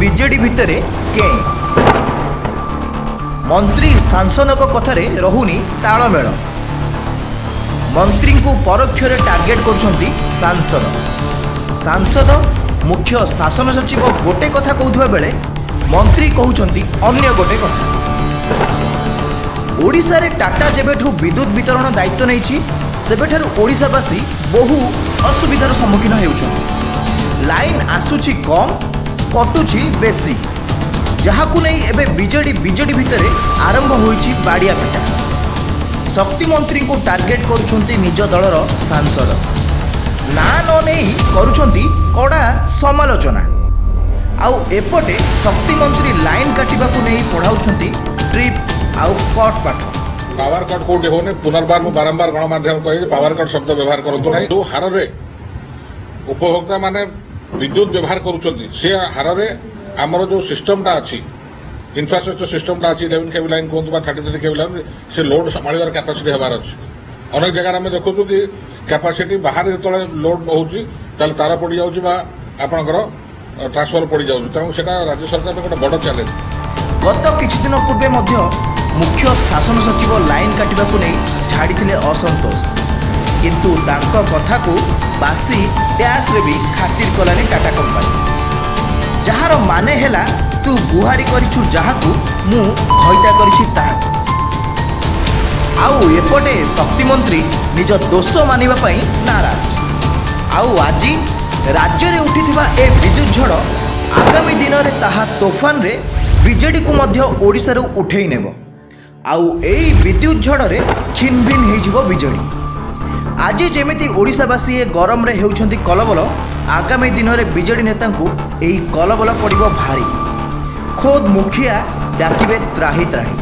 BJD ଭିତରେ କେଁ। ମନ୍ତ୍ରୀ ସାଂସଦଙ୍କ କଥାରେ ରହୁନି ତାଳମେଳ। ମନ୍ତ୍ରୀଙ୍କୁ ପରୋକ୍ଷରେ ଟାର୍ଗେଟ କରୁଛନ୍ତି ସାଂସଦ। ସାଂସଦ, ମୁଖ୍ୟ ଶାସନ ସଚିବ ଗୋଟେ କଥା କହୁଥିବା ବେଳେ ମନ୍ତ୍ରୀ କହୁଛନ୍ତି ଅନ୍ୟ ଗୋଟେ କଥା। ଓଡ଼ିଶାରେ ଟାଟା ଯେବେଠୁ ବିଦ୍ୟୁତ ବିତରଣ ଦାୟିତ୍ୱ ନେଇଛି, ସେବେଠାରୁ ଓଡ଼ିଶାବାସୀ ବହୁ ଅସୁବିଧାର ସମ୍ମୁଖୀନ ହେଉଛନ୍ତି। ଲାଇନ୍ ଆସୁଛି କମ୍, କଟୁଛି ବେଶୀ। ଯାହାକୁ ନେଇ ଏବେ ବିଜେଡି ବିଜେଡି ଭିତରେ ଆରମ୍ଭ ହୋଇଛି ବାଡ଼ିଆ ପିଟା। ଶକ୍ତିମନ୍ତ୍ରୀଙ୍କୁ ଟାର୍ଗେଟ କରୁଛନ୍ତି ନିଜ ଦଳର ସାଂସଦ। ନାଁ ନ ନେଇ କରୁଛନ୍ତି କଡ଼ା ସମାଲୋଚନା। ଆଉ ଏପଟେ ଶକ୍ତିମନ୍ତ୍ରୀ ଲାଇନ୍ କାଟିବାକୁ ନେଇ ପଢ଼ାଉଛନ୍ତି ଟ୍ରିପ୍ ଆଉ କଟ୍ ପାଠ। ପାୱାର କଟ୍ କୋଉଠି ହଉନି। ପୁନର୍ବାର ମୁଁ ବାରମ୍ବାର ଗଣମାଧ୍ୟମ କହିବି, ପାୱାର କଟ୍ ଶବ୍ଦ ବ୍ୟବହାର କରନ୍ତୁ ନାହିଁ। ଯୋଉ ହାରରେ ଉପଭୋକ୍ତା ମାନେ ବିଦ୍ୟୁତ ବ୍ୟବହାର କରୁଛନ୍ତି, ସେ ହାରରେ ଆମର ଯୋଉ ସିଷ୍ଟମଟା ଅଛି, ଇନଫ୍ରାଷ୍ଟ୍ରକ୍ଚର ସିଷ୍ଟମଟା ଅଛି, 11 କେଭି ଲାଇନ୍ କୁହନ୍ତୁ ବା 33 କେଭି ଲାଇନ୍, ସେ ଲୋଡ୍ ସମ୍ଭାଳିବାର କାପାସିଟି ହେବାର ଅଛି। ଅନେକ ଜାଗାରେ ଆମେ ଦେଖୁଛୁ କି କାପାସିଟି ବାହାରେ ଯେତେବେଳେ ଲୋଡ୍ ହଉଛି, ତାହେଲେ ତାର ପଡ଼ିଯାଉଛି ବା ଆପଣଙ୍କର ଟ୍ରାନ୍ସଫର୍ମର ପଡ଼ିଯାଉଛି। ତେଣୁ ସେଟା ରାଜ୍ୟ ସରକାରଙ୍କ ଗୋଟେ ବଡ଼ ଚ୍ୟାଲେଞ୍ଜ। ଗତ କିଛି ଦିନ ପୂର୍ବେ ମଧ୍ୟ ମୁଖ୍ୟ ଶାସନ ସଚିବ ଲାଇନ୍ କାଟିବାକୁ ନେଇ ଝାଡ଼ିଥିଲେ ଅସନ୍ତୋଷ। କିନ୍ତୁ ତାଙ୍କ କଥାକୁ ବାସି ଡ୍ୟାସ୍ରେ ବି ଖାତିର କଲାନି ଟାଟା କମ୍ପାନୀ। ଯାହାର ମାନେ ହେଲା, ତୁ ଗୁହାରି କରିଛୁ ଯାହାକୁ, ମୁଁ ଘଇତା କରିଛି ତାହାକୁ। ଆଉ ଏପଟେ ଶକ୍ତିମନ୍ତ୍ରୀ ନିଜ ଦୋଷ ମାନିବା ପାଇଁ ନାରାଜ। ଆଉ ଆଜି ରାଜ୍ୟରେ ଉଠିଥିବା ଏ ବିଦ୍ୟୁତ ଝଡ଼ ଆଗାମୀ ଦିନରେ ତାହା ତୋଫାନରେ ବିଜେଡିକୁ ମଧ୍ୟ ଓଡ଼ିଶାରୁ ଉଠେଇ ନେବ। ଆଉ ଏଇ ବିଦ୍ୟୁତ ଝଡ଼ରେ ଖିନଭିନ ହେଇଯିବ ବିଜେଡି। ଆଜି ଯେମିତି ଓଡ଼ିଶାବାସୀ ଏ ଗରମରେ ହେଉଛନ୍ତି କଲବଲ, ଆଗାମୀ ଦିନରେ ବିଜେଡି ନେତାଙ୍କୁ ଏହି କଲବଲ ପଡ଼ିବ ଭାରି। ଖୋଦ୍ ମୁଖିଆ ଡାକିବେ ତ୍ରାହି ତ୍ରାହି।